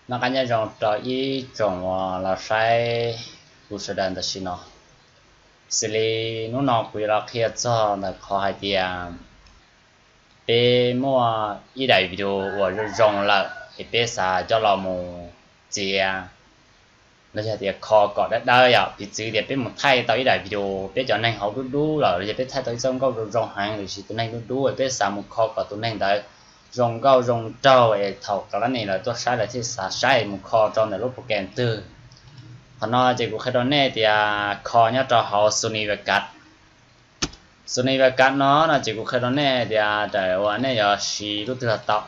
Noj qab nyob zoo rau ib tsoom uas los saib kuv sawv daws tam sim no. Xws li hnub no kuv yuav los qhia txog ntawm qhov hais tias peb muaj ib daim video uas zoo zoo lawm es peb xav coj los mus txiav los yog tias kho kom dawb dawb yom. Piv txwv tias peb mus thaij tau ib daim video peb cov neeg hauv dub dub lawm los yog peb thaij tau ib txoj nkauj zoo zoo heev los sis tus neeg dub dub es peb xav mus kho kom tus neeg ntawd zoo nkauj zoo nraug es thaum qab ni lawv tuaj saib lawv thiaj xav saib mus kho rau ntawm lub program twg. Qhov no ces kuv qhia rau nej tias kho nyob rau hauv Sony Vegas. Sony Vegas no no ces kuv qhia rau nej tias daim uas nej yuav siv lub twg los tau.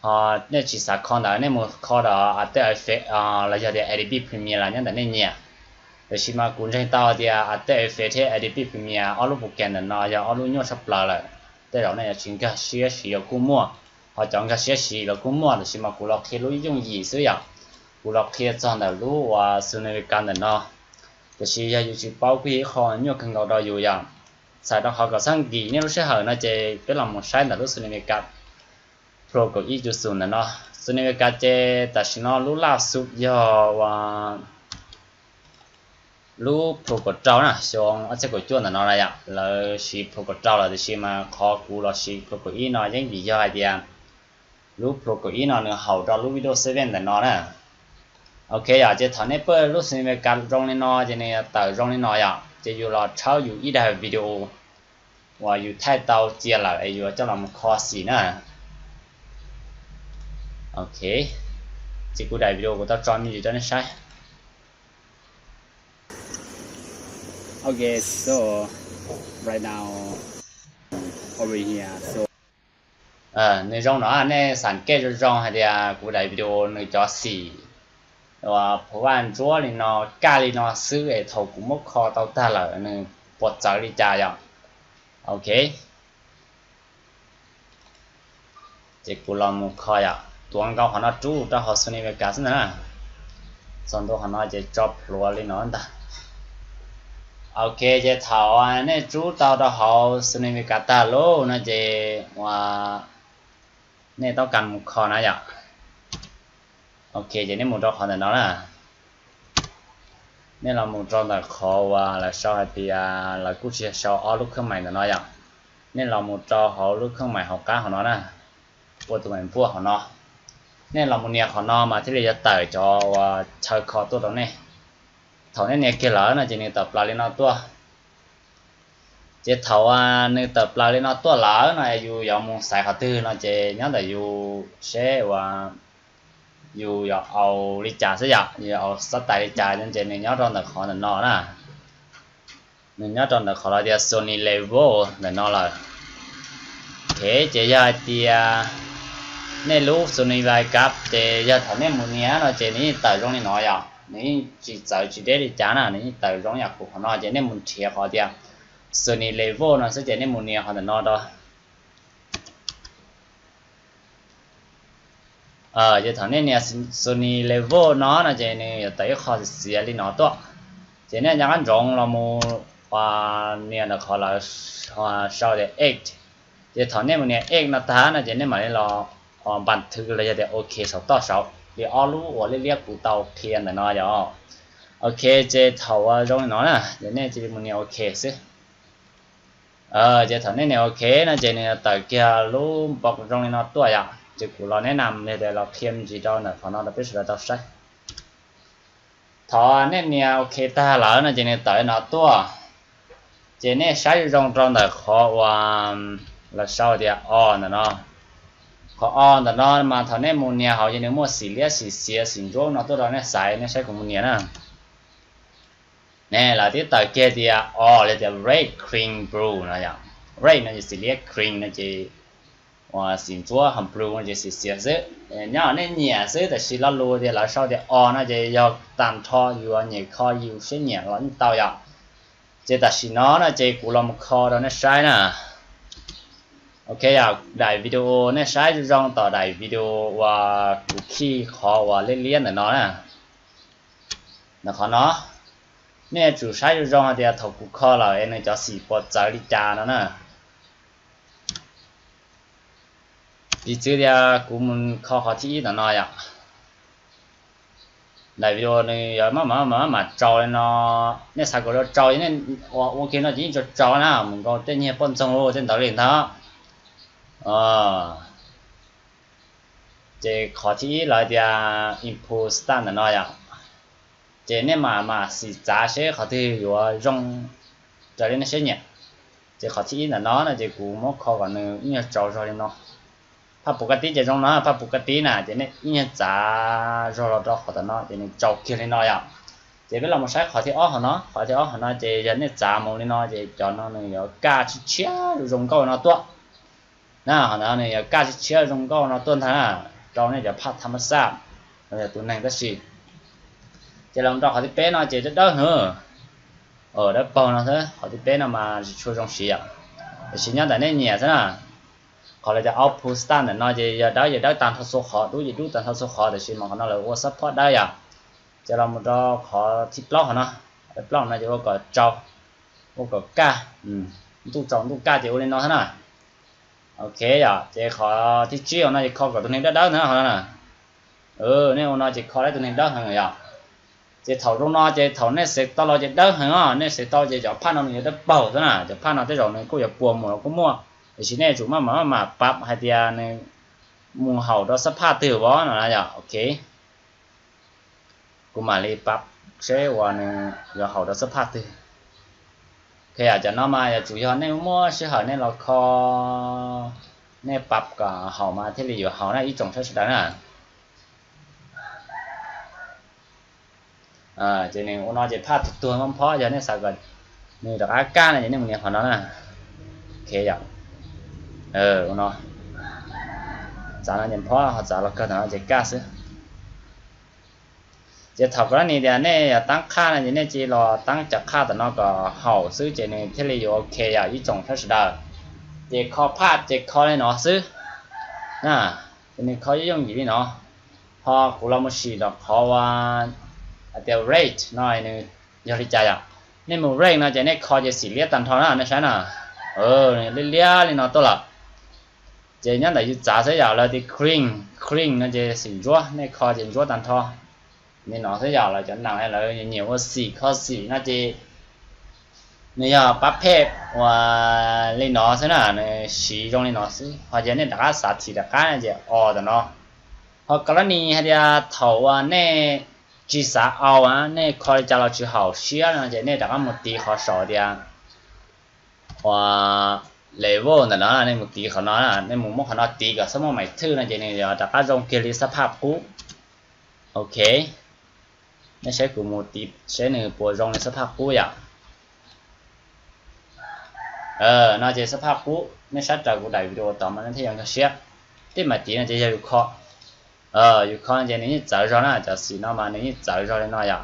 Ho nej tsis xav kho ntawd nej mus kho rau After Effects los yog tias Adobe Premiere los nyob ntawm nej nyiam. Tiam sis mas kuv ntseeg tau tias After Effects thiab Adobe Premiere ob lub program ntawm no yog ob lub nyuaj tshaj plaws lawm. Tej zaum nej yuav tsis nkag siab siv los kuj muaj, ho cov nkag siab siv los kuj muaj, tiam sis mas kuv los qhia lub yooj yim xwb yom. Kuv los qhia txog ntawm lub uas Sony Vegas ntawm no. Tiam sis yog yus tsis paub kuj yog ib qho nyuaj kawg nkaus rau yus yom. Txhawm rau qhov kom txhob nkim nej lub sij hawm no ces peb los mus saib ntawm lub Sony Vegas Pro kaum ib cuv xum ntawm no. Sony Vegas ces tam sim no lub laj xu yog uas lub Pro kaum rau na, xyoo ob txhiab kaum cuaj ntawm no na yom, lawv siv Pro kaum rau lawm tiam sis mas qhov kuv los siv Pro kaum ib no yeej vim yog hais tias lub Pro kaum ib no nws haum rau lub Windows seven ntawm no na. Ok yom, ces thaum nej pawj lub Sony Vegas zoo li no ces nws tawm zoo li no yom, ces yus los tshawb yus ib daim video uas yus thaij tau cia lawm es yus coj los mus kho xim na. Ok, ces kuv daim video kuv tau tso me ntsis rau nej saib. Okay, so right now over here, so nws zoo no, nej xam kej zoo zoo hais tias kuv daim video nws cov xim uas phuv vaj ntsuab li no, kaj li no xwb es thaum kuv muab kho tau tag lawm nws puas txawv li cas yom. Ok, ces kuv los mus kho yom, tuav nkaus qhov no rub rau hauv Sony Vegas xwb ntag na. Txog ntua qhov no ces tso plhuav li no ntag. Ok, ces thaum nej rub tau rau hauv Sony Vegas tag lawm no ces uas nej tau kam mus kho na yom. Ok, ces nej mus rau qhov ntawm no na. Nej los mus rau ntawm qhov uas lawv sau hais tias lawv kuj tsis sau ob lub kheej maim ntawm no yom. Nej los mus rau hauv lub kheej maim hauv qab hauv no na, ua tus maim npuaj hauv no. Nej los mus nias qhov no mas thiaj li yuav tawm cov uas chaw kho tuaj rau nej. Thaum nej nias kiag lawm no ces nws tawm plaws li no tuaj. Ces thaum nws tawm plaws li no tuaj lawm no yus yuav mus xaiv qhov twg no ces nyob ntawm yus seb uas yus yuav au li cas xwb yom, yus yuav au xab tais li cas no ces nws nyob rau ntawm qhov ntawm no na. Nws nyob rau ntawm qhov lawv tias Sony Level ntawm no lawm. Ok, ces yog hais tias nej lub Sony Vegas ces yog thaum nej mus nias no ces nws yeej tawm zoo li no yom, nws yeej tsis txawv tsis deb li cas na, nws yeej tawm zoo yam kuv qhov no ces nej mus nrhiav qhov tias Sony Level no xwb ces nej mus nias qhov ntawm no rau. Ces thaum nej nias Sony Level no no ces nws yuav tawm ib qho xiav li no tuaj. Ces nej nco qab ntsoov los mus nias ntawm qhov lawv sau tias eight. Ces thaum nej mus nias eight no tag no ces nej mam li los npas thwv los yog tias ok saum toj saud li ob lub uas liab liab kuv tau qhia ntawm no yom. Ok, ces thaum zoo li no na ces nej cia li mus nias ok xwb. Ces thaum nej nias ok no ces nws tawm kiag lub npoo zoo li no tuaj yom, ces kuv los neb nam li tias los qhia me ntsis rau ntawm qhov no rau peb sawv daws tau saib. Thaum nej nias ok tag lawm no ces nws tawm li no tuaj. Ces nej saib zoo zoo rau ntawm qhov uas lawv sau tias o ntawm no. Qhov o ntawm no mas thaum nej mus nias hauv ces nws muaj xim liab xim xiav xim ntsuab no tuaj rau nej xaiv, nej saib kuv mus nias na. Ne lawv twb tawm kiag tias o li tias red, green, blue no yom. Red no ces xim liab, green no ces uas xim ntsuab, ho blue no ces xim xiav xwb. Nyob nej nyiam xwb, tab sis lo lus tias lawv sau tias o no ces yog tag nrho yus nyem kho yus siab nyiam los yeej tau yom. Ces tam sim no no ces kuv los mus kho rau nej saib na. Ok, yog daim video nej saib zoo zoo tom daim video uas kuv khij qhov uas liab liab ntawm no na. Ntawm qhov no, nej yuav tsum saib zoo zoo hais tias thaum kuv kho lawm es nws cov xim puas txawv li cas no na. Piv txwv tias kuv mus kho qhov thib ib ntawm no yom. Daim video nws yuav maj mam maj mam tsaus li no, nej xav kom tsaus tsaus nej ua ua kiag no ces yeej tsaus tsaus na, mus nkaus tej nyiag poj ntxoog tej ntawd li ntag. Ces qhov thib ib lawv tias input start ntawm no yom, ces nej mam mam xim txav seb qhov twg yuav zoo raws li nej siab nyiam. Ces qhov thib ib ntawm no no ces kuv muab kho kom nws ib nyuag tsaus zog li no. Phaj pus kaj tib ces zoo no, phaj pus kaj tib na ces nej ib nyuag txav zog los rau qhov tom no ces nws tsaus kiag li no yom. Ces peb los mus saib qhov thib ob hauv no, qhov thib ob hauv no ces yog nej txav mus li no ces cov no nws yuav kaj tshiab tshiab zoo nkauj no tuaj. Na, qhov no nws yuav kaj tshiab tshiab zoo nkauj no tuaj ntag na, rau nej cov phaj tham mas xaj los yog tus neeg tab sis. Ces los rau qhov thib peb no ces dawb dawb heev, dawb paug no xwb, qhov thib peb no mas tsis tshua zoo siv yom. Tiam sis nyob ntawm nej nyiam xwb na. Qhov lawv tias output style ntawm no ces yog dawb ces dawb tag nrho txhua qhov, dub ces dub tag nrho txhua qhov, tiam sis mas qhov no lawv ua support dawb yom. Ces los mus rau qhov thib plaub hauv no, thib plaub no ces ua kom tsaus, ua kom kaj, ntuj tsaus ntuj kaj ces ua li no xwb na. Ok yom, ces qhov thib tsib hauv no ces kho kom tus neeg dawb dawb ntag qhov no na. Nej ua no ces kho dawb tus neeg dawb heev yom. Ces thaum zoo no ces thaum nej xev tau los ces dawb heev os, nej xev tau ces cov phaj no nws yuav dawb paug xwb na, cov phaj no tej zaum nws kuj yuav puas mus los kuj muaj, tiam sis nej yuav tsum maj mam maj mam pab hais tias nws mus haum rau xab phaj twg vov no na yom. Ok, kuv mam li pab seb uas nws yuav haum rau xab phaj twg. Ok, cov no mas yuav tsum yog nej muaj sij hawm nej los kho, nej pab kom haum mas thiaj li yuav haum na ib tsoom saib sawv daws na. Ces nws ua no ces phaj tus tuag mob phob, yog nej xav kom nws rov qab kaj no ces nej mus nias qhov no na. Ok yom, ua no, txav no ces phob, ho txav los kawg ntawm no ces kaj xwb. Ces thaum koj ni tias nej yog taab qhaj no ces nej cia li los taab cov qhaj tom no kom haum xwb ces nws thiaj li yuav ok yom ib tsoom saib sawv daws. Ces kho phaj ces kho li no xwb na, ces nws kho yooj yooj yim li no. Ho kuv los mus sim rau qhov uas hais tias rate no nws yog li cas yom. Nej mus rate no ces nej kho ces xim liab tag nrho na, nej saib na, liab liab li no tuaj lawm. Ces nyob ntawm yus txav xwb yom, lawv tias clean, clean no ces xim ntsuab, nej kho ces ntsuab tag nrho. Li no xwb yom, lawv cov neeg lawv nyiam ua xim kho xim no ces nws yog pab phej uas li no xwb na, nws siv zoo li no xwb. Ho yog nej rov qab xav thim rov qab no ces o tom no. Ho koj los ni hais tias thaum uas nej tsis xav au, nej kho li cas los tsis haum siab no ces nej rov qab mus tiv qhov saum tias uas level ntawm no, nej mus tiv qhov no, nej mus muab qhov no tiv kom xab muaj maim thwj no ces nws yuav rov qab zoo kiag li xab phaj qub. Ok, nej saib kuv mus tiv seb nws puas zoo li xab phaj qub yom. No ces xab phaj qub, nej saib raws kuv daim video tod mas nej thiaj yuav nkag siab. Tej maim tiv no ces yog yus kho, yus kho ces nws yeej txawv zog na, cov xim no mas nws yeej txawv zog li no yom.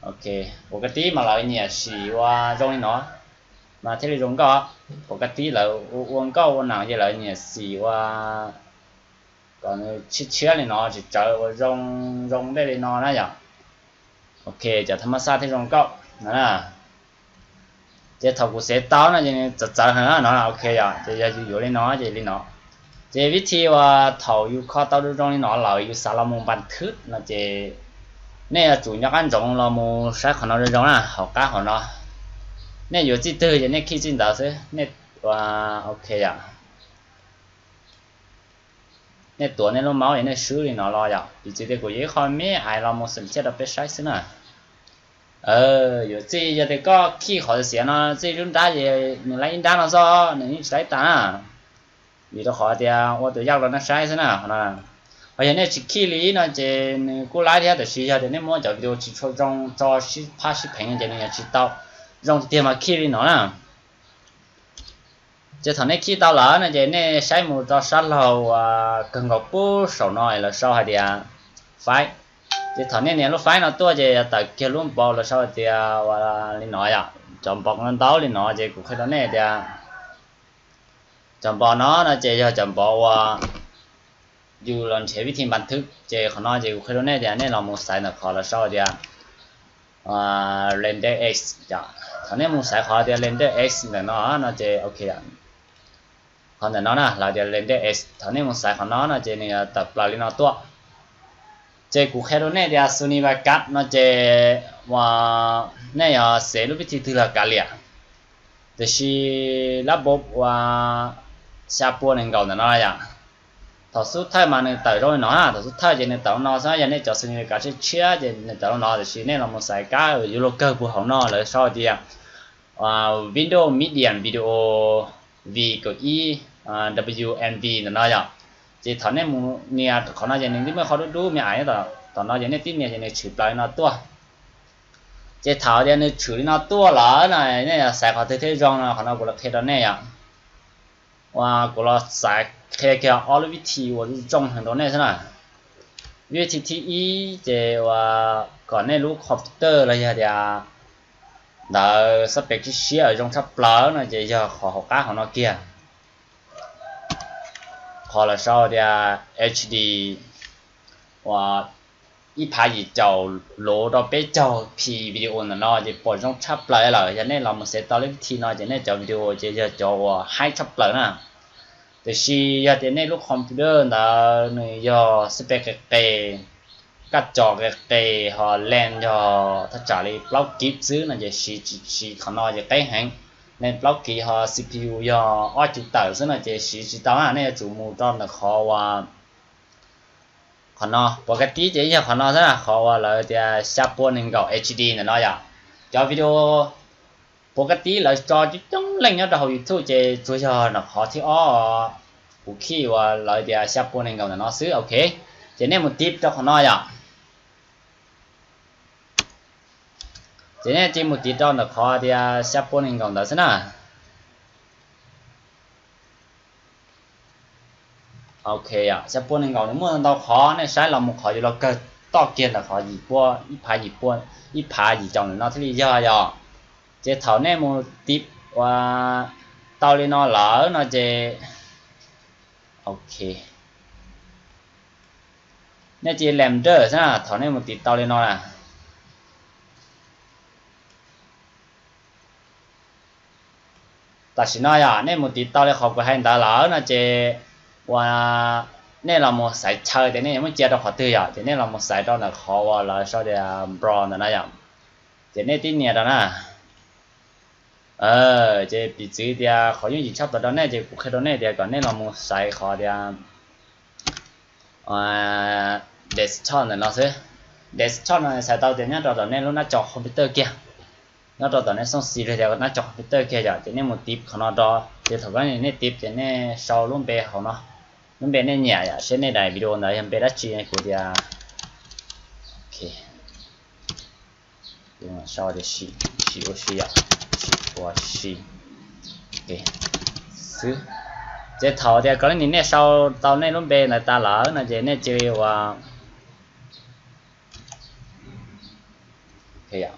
Ok, puas kab tib mas lawv nyiam sim ua zoo li no mas thiaj li zoo nkauj. Puas kab tib lawv ua nkauj ua neeg ces lawv nyiam sim ua kom nws tshiab tshiab li no, tsis tsawv ua zoo zoo dej li no na yom. Ok, cov tham mas xaj thiaj zoo nkauj no na. Ces thaum kuv xev tau no ces nws txawv txawv heev no, ok yom, ces yog yus yuav li no ces li no. Ces vib thi uas thaum yus kho tau zoo zoo li no lawm yus xav los mus npas thwb no ces nej yuav tsum nco qab ntsoov los mus saib qhov no zoo zoo na, hauv qab hauv no. Nej yuav txij twg ces nej khij txij ntawd xwb, nej, ok yom. Nej tuav nej lub mouse es nej swb li no los yom, piv txwv tias kuv yuav ib qho me ais los mus xeem thiaj rau peb saib xwb na. Yuav txij yog tias koj khij qhov xiav no txij lub nrab ces nws laib ib nrab no xwb, nws yeej tsis laib tas na. Vim rau qhov tias ua tus yaj rau nej saib xwb na. Ho yog nej tsis khij li no ces nws kuj laib thiab, tab sis yog tias nej muab cov video tsis tshua zoo tso sib phab sib pheev no ces nws yuav tsis tau zoo tiag tiag mas khij li no na. Ces thaum nej khij tau lawm no ces nej saib mus rau sab laug uas kawg nkaus pub saum no es lawv sau hais tias faib. Ces thaum nej nias lub faib no tuaj ces yuav tawm kiag lub npoo lawv sau hais tias uas li no yom, cov npoo ntau li no ces kuv qhia rau nej tias cov npoo no no ces yog cov npoo uas yus los nrhiav vib thi npas thwb, ces qhov no ces kuv qhia rau nej tias nej los mus xaiv ntawm qhov lawv sau tias render X yom. Thaum nej mus xaiv qhov tias render X ntawm no no ces ok, qhov ntawm no na lawv tias render X, thaum nej mus xaiv qhov no no ces nws yuav tawm plaws li no tuaj. Ces kuv qhia rau nej tias Sony Vegas no ces uas nej yuav xaiv lub vib thi twg los kav liam, tiam sis lab npau uas xya pua nees nkaum ntawm no yom. Thaum xub thawj mas nws tawm zoo li no, thaum xub thawj ces nws tawm li no xwb, yog nej cov Sony Vegas tshiab tshiab ces nws tawm li no, tiam sis nej los mus xaiv kab yuav luag kawg puag hauv no lawv sau tias Windows Medium Video V kaum ib WMV ntawm no yom. Ces thaum nej mus nias qhov no ces nws twb muaj qhov dub dub me ais tom no ces nej tib nias ces nws tshwm plaws li no tuaj. Ces thaum tias nws tshwm li no tuaj lawm no nej xaiv qhov twg thiaj zoo no qhov no kuv los qhia rau nej yom. Uas kuv los xaiv qhia kiag ob lub vib thi uas zoo heev rau nej xwb na. Vib thi thib ib ces uas kom nej lub computer los yog tias ntawd xab pem kib siab zoo tshaj plaws no ces yog qhov hauv qab hauv no kiag. Qhov lawv sau tias HD uas ib phav yim caum luv rau peb caug P video ntawm no ces pom zoo tshaj plaws lawm. Yog nej los mus xaiv tau lub vib thi no ces nej cov video ces yog cov uas haib tshaj plaws na. Tiam sis yog tias nej lub computer ntawd nws yog xab pem qis qis, kaj co qis qis ho len yog thaj tsam li plaub kib xwb no ces siv siv qhov no ces qeb heev. Len plaub kib ho CPU yog ob cuv tawm xwb no ces siv tsis tau na, nej yuav tsum mus rau ntawm qhov uas qhov no puav kab tib ces yog qhov no xwb, qhov uas lawv tias xya pua nees nkaum HD ntawm no yom. Cov video puav kab tib lawv tso coob coob leej nyob rau hauv YouTube ces tsuas yog ntawm qhov thib ob kuv khij uas lawv tias xya pua nees nkaum ntawm no xwb. Ok, ces nej mus tiv rau qhov no yom. Ces nej cia mus tiv rau ntawm qhov tias xya pua nees nkaum ntawd xwb na. Ok, xya pua nees nkaum nws muaj ntau qhov, nej saib los mus qhov yuav los kawg toj kiag ntawm qhov yim pua, ib phav yim pua, ib phav yim caum ntawm no thiaj li yog yom. Ces thaum nej mus tiv uas tau li no lawm no ces ok, nej cia render xwb na, thaum nej mus tiv tau li no na. Tam sim no yom, nej mus tiv tau li qhov kuv hais ntawd lawm no ces uas nej los mus xaiv chaw tias nej yuav muab cia rau qhov twg yom, ces nej los mus xaiv rau ntawm qhov uas lawv sau tias browse ntawm no yom. Ces nej tib nias rau na. Ces piv txwv tias qhov yooj yim tshaj plaws rau nej ces kuv qhia rau nej tias kom nej los mus xaiv qhov tias desktop ntawm no xwb. Desktop no xaiv tau tias nyob rau tom nej lub nab co computer kiag, nyob rau tom nej xoo xis li tias nab co computer kiag yom, ces nej mus tiv qhov no rau. Ces thaum nej tiv ces nej sau lub npe hauv no, lub npe nej nyiam yom, seb nej daim video ntawd yog npe dab tsi, kuv tias sau tias sim ua si yom, sim ua si xwb. Ces thaum tias kom nej sau tau nej lub npe ntawd tas lawm no ces nej cia li uas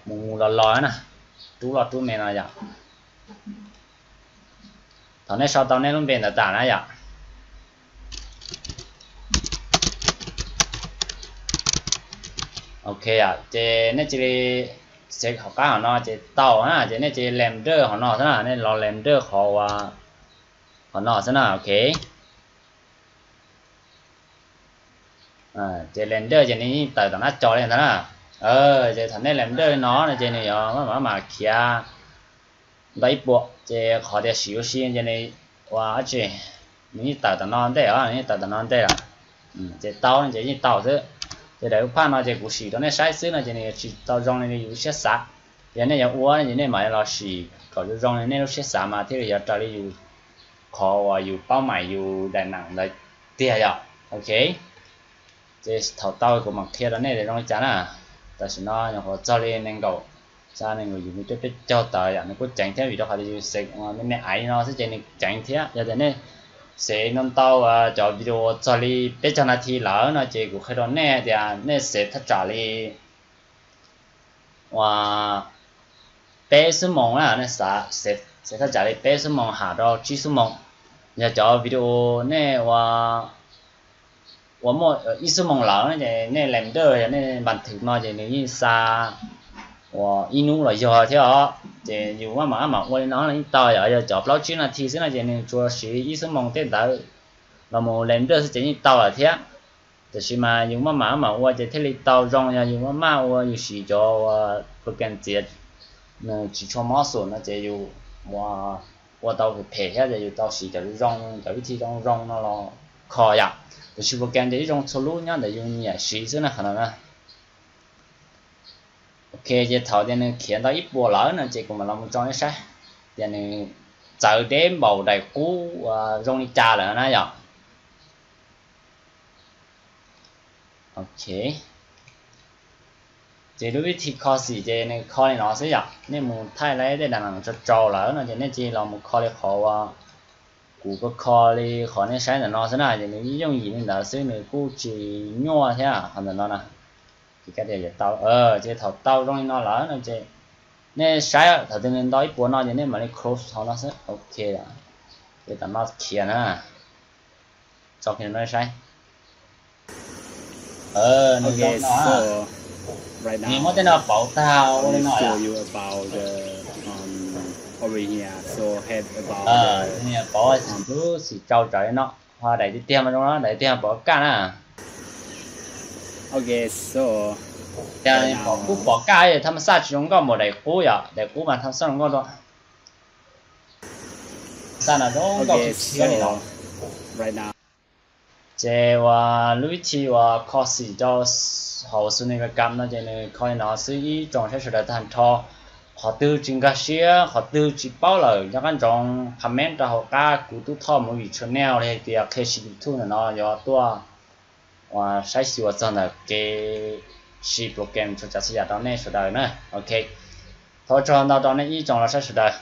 mus los los na, rub los rub me no yom. Thaum nej sau tau nej lub npe ntawd tas na yom, ok, ces nej cia li xaiv hauv qab hauv no ces tau na, ces nej cia li render hauv no xwb na, nej los render qhov uas hauv no xwb na, ok. Ces render ces nws yeej tawm tom nab co li ntawd na. Ces thaum nej render li no no ces nws yuav maj mam khiav ntau ib puas, ces qhov tias sim ua si ces nws ua dab tsi, nws yeej tawm tom no ntej os, nws yeej tawm tom no ntej lawm. Ces tau ces yeej tau xwb. Ces daim lub phaj no ces kuv sim rau nej saib xwb no ces nws tsis tau zoo li yus lub siab xav. Yog nej yuav ua ces nej mam los sim kom zoo zoo li nej lub siab xav mas thiaj li yuav raws li yus qhov uas yus paub mais yus daim nam ntawd tiag yom. Ok, ces thaum tau kuv mam qhia rau nej zoo li cas na. Tam sim no nyuam qhuav txog li nees nkaum, xya nees nkaum yus me tuaj peb caug tawm yom, nws kuj ceev thiab vim rau qhov tias yus xaiv me me aiv no xwb ces nws ceev thiab. Yog tias nej xaiv ntau ntau cov video txog li peb caug nas this lawm no ces kuv qhia rau nej tias nej xaiv thaj tsam li uas peb xuab moos na, nej xaiv thaj tsam li peb xuab moos ham rau tsib xuab moos. Yog cov video nej ua ua muaj ib xuab moos lawm ces nej render yog nej npas thwm no ces nws yeej xa uas ib hnub los yog thiab os. Ces yus maj mam maj mam ua li no los yeej tau, yog yog cov plaub tsib nas this xwb no ces nws tsuas siv ib xuab moos tej ntawd los mus render xwb ces yeej tau lawm thiab. Tiam sis mas yus maj mam maj mam ua ces thiaj li tau zoo, yog yus maj mam ua yus siv cov uas program txiav nws tsis tshua mob xum no ces yus ua tau phem phem thiab ces yus tau siv cov zoo zoo, cov vib thib zoo zoo no los kho yom. Tiam sis program ces ib zoo txhua lub nyob ntawm yus nyiam siv xwb na qhov no na. Ok, ces thaum tias nws khiav ntau ib puas lawm no ces kuv mam los mus tso nej saib tias nws txawv deb npaum daim qub uas zoo li cas lawm na yom. Ok, ces lub vib thib kho xim ces nws kho li no xwb yom. Nej mus thaij laib tej dab neeg tso tsau lawm no ces nej cia li los mus kho li qhov uas kuv kho kho li qhov nej saib ntawm no xwb na, ces nws yooj yim li ntawd xwb, nws kuj tsis nyuaj thiab qhov ntawm no na. Ces koj tias yuav tau, ces thaum tau zoo li no lawm no ces nej saib thaum twg nws ntau ib puas no ces nej mam li close hauv no xwb. Ok, ces tam no khiav na, tso kiag no saib. Nws zoo no, nws muab tej no pauv tag ua li no yom. Pauv xim lub xim tsau tsawv li no, ho daim tiag tiag mas zoo no, daim tiag pom kaj na. Pom kuj pom kaj, thaj ma xaj tsis zoo nkauj npaum daim qub yom, daim qub mas thaj ma xaj zoo nkauj dua. Xaj no zoo nkauj tsis tshiab li no. Ces uas lub vib thib uas kho xim rau hauv Sony Vegas no ces nws kho li no xwb. Ib tsoom saib sawv daws tag nrho, qhov twg tsis nkag siab, qhov twg tsis paub lawm nco qab ntsoov comment rau hauv qab kuv Tub Thoj Movie Channel li hais tias Qhia Siv YouTube ntawm no yuav tuaj uas saib xyuas txog ntawm kev siv program txhua tsav txhua yam rau nej sawv daws na. Ok, thov ua tsaug ntau rau nej ib tsoom los saib sawv daws.